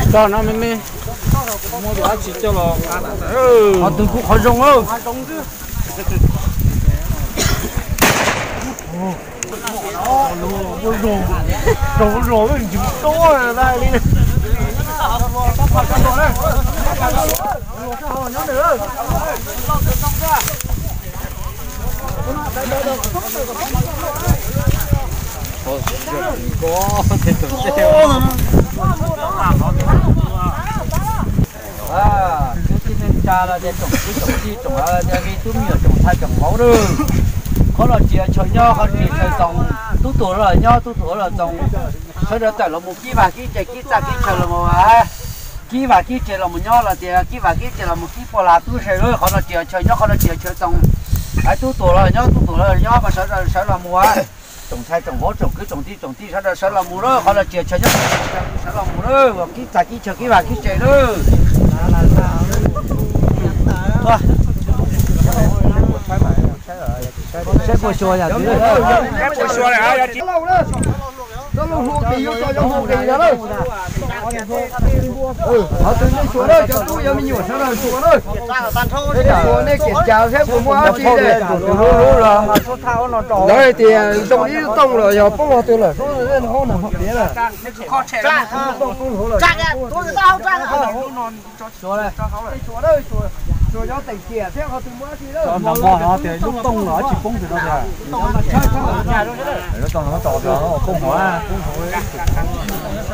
Tso no me me, muab tus dab tsi coj los. Qhov twg kuj qhov zoo. Tub txib neej tsa los tias tsoom kwv tsoom tij tsoom, tias me tub me nyuam tsoom ntxhais tsoom vauv lawm, qhov no tsis yog chaw nyob, qhov no tsis yog chaw txoos. Tub tuag los nyob, tub tuag los txoos, sawv daws tawm los mus kib vaj kib tsev, kib txaj kib chaw los mus, kib vaj kib tsev los mus nyob los tias kib vaj kib tsev los mus kib poj lag tub se lawm. Qhov no tsis yog chaw nyob, qhov no tsis yog chaw txoos. Hais tub tuag los nyob, tub tuag los nyob mas sawv daws sawv los mus. Tsoom ntxhais tsoom vauv tsoom kwv tsoom tij tsoom tij sawv daws sawv los mus lawm, qhov no tsis yog chaw nyob, sawv los mus lawm, kib txaj kib chaw kib vaj kib tsev lawm. Qhov twg nej xyuas na, cov tub yog me nyuam sawv daws xyuas na. Nej xyuas nej kiam cas thiab puas muaj dab tsi ne? Lawv hais tias zoo ib lub tooj los yog poob qhov twg lawm, poob hauv no hauv tiav na. Xyuas, xyuas cov teem ciam thiab qhov twg muaj dab tsi lawm. Cov nrog mog no tias lub tooj los tsis poob twg no tias. Lub tooj no tso poob hauv, poob hauv.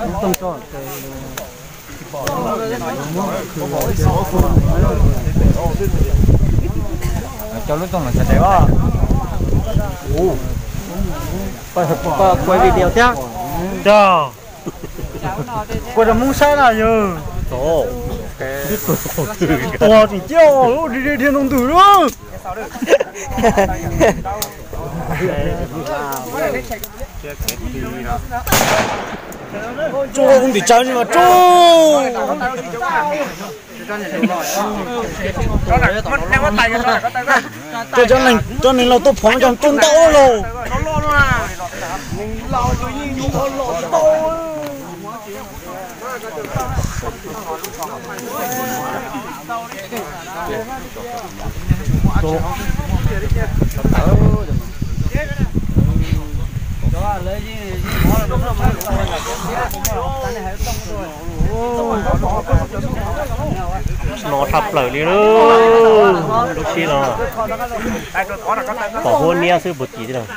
Lub tooj tso. Cov lub tooj los sawv daws. Kuv video thiab. Cog. Kuv rau Hmoob saib na yog. Tuag tseem ciaj lub dhia dhia ntoo ntws lawm. Tsuj ub ntim tsawv ni mas tsuj. Cov neeg laus tuaj phom cov tsuj ntau lauj. No tshaj plaws li lub, lub sij no pom huab niab xwb puas tim li lawm.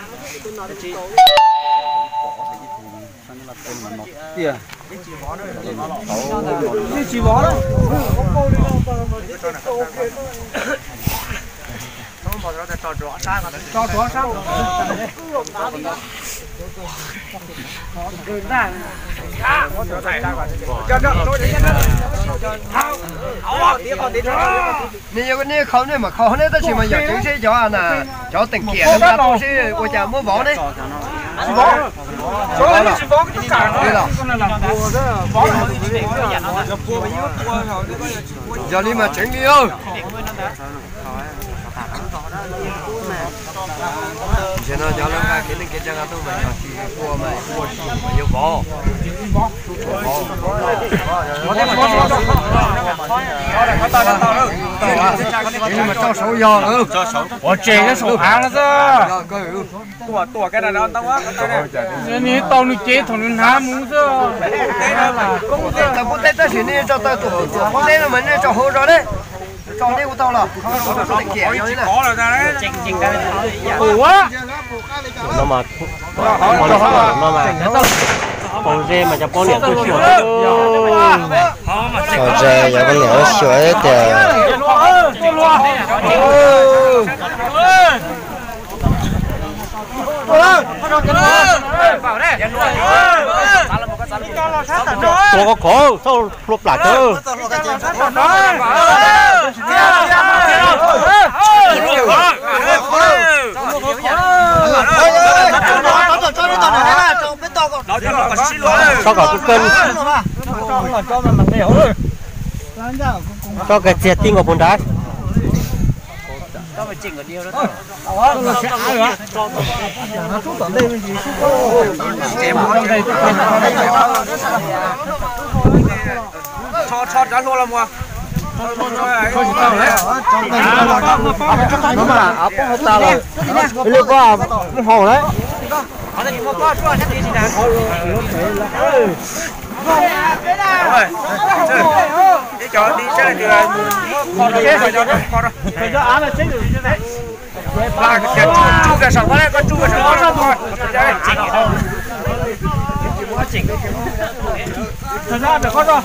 Nej yog nej khaus nej mam khaus ne, tab sis mas yog tseev seb cov na, cov teem kiam no seb ua cas muab vov ne. Yog li mas tseev li. Ntawm no cov lawv nqa kev neej kev tsav nqa tuaj mas yog tsis ua mas ua tsis mas yuav vov. Tso saum yog. Ua tseg saum av no xwb. Nws tau nws cev thaum nws hnav mus xwb. Tawm pub teb tab sis nej tso tawm tuam pub teb no mas nej tso hauv zog ne. Tso nej ua tau los. Ua no mas, no mas, pom ze mas cov poj niam tuaj xyuas. Pom ze cov poj niam tuaj xyuas tias. Tua koj khov, txhob hlua plam kawg. Txhob kom kawg, txhob kom txiag ti nkaus puas nrad. Tsho, tsho cov hlua los mus. No mas av poob hauv tas lawm, ib lub pob muab haus lawm. Ib co ti sab leej twg, tsuj kiag saum ko, koj tsuj kiag saum ko. Koj kho lub,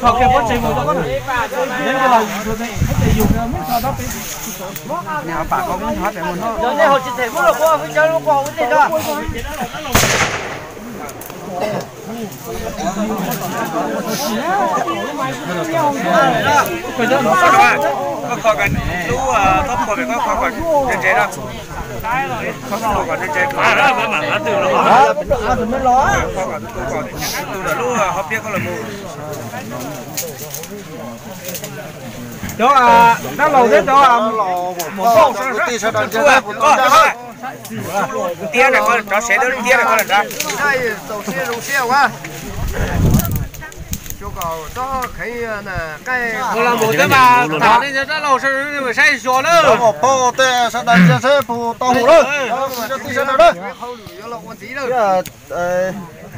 koj kho ntsev ntsev na. Koj kho kom ntsev ntsev. Kho kom tus lub hauv pliaj koj los mus. Cov dab laug thiab cov muam phauj sawv daws, tiab na, cov sev tiab na, koj los nrad. Mus los mus twb mas tham nej cov dab laug sawv daws saib xyuas na. Muam phauj tej sawv daws ntsia seb puas tau hum lawm, tij sawv daws na.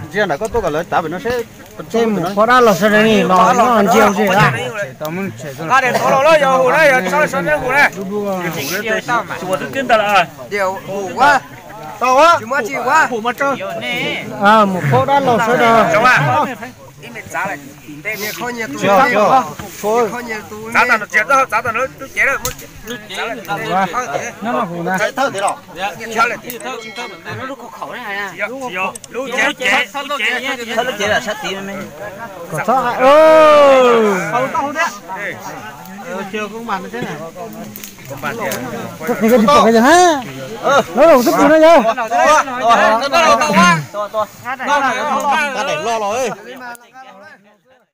Ntsia nram koj tuaj kom lawv tav pem no seb. Tej muam phauj dab laug sawv daws ni los nyob ntsia ze. Qab de thov los los yog hum na, yog tso sawv daws hum na. Muam phauj dab laug sawv daws. Txav tau no tsis txav tau no lub cev na. Nyob no hum na. Lub cev, lub cev, lub cev sab tid me. Kom txhob hais. Lawv laus twb pw no yog. Daim loj los.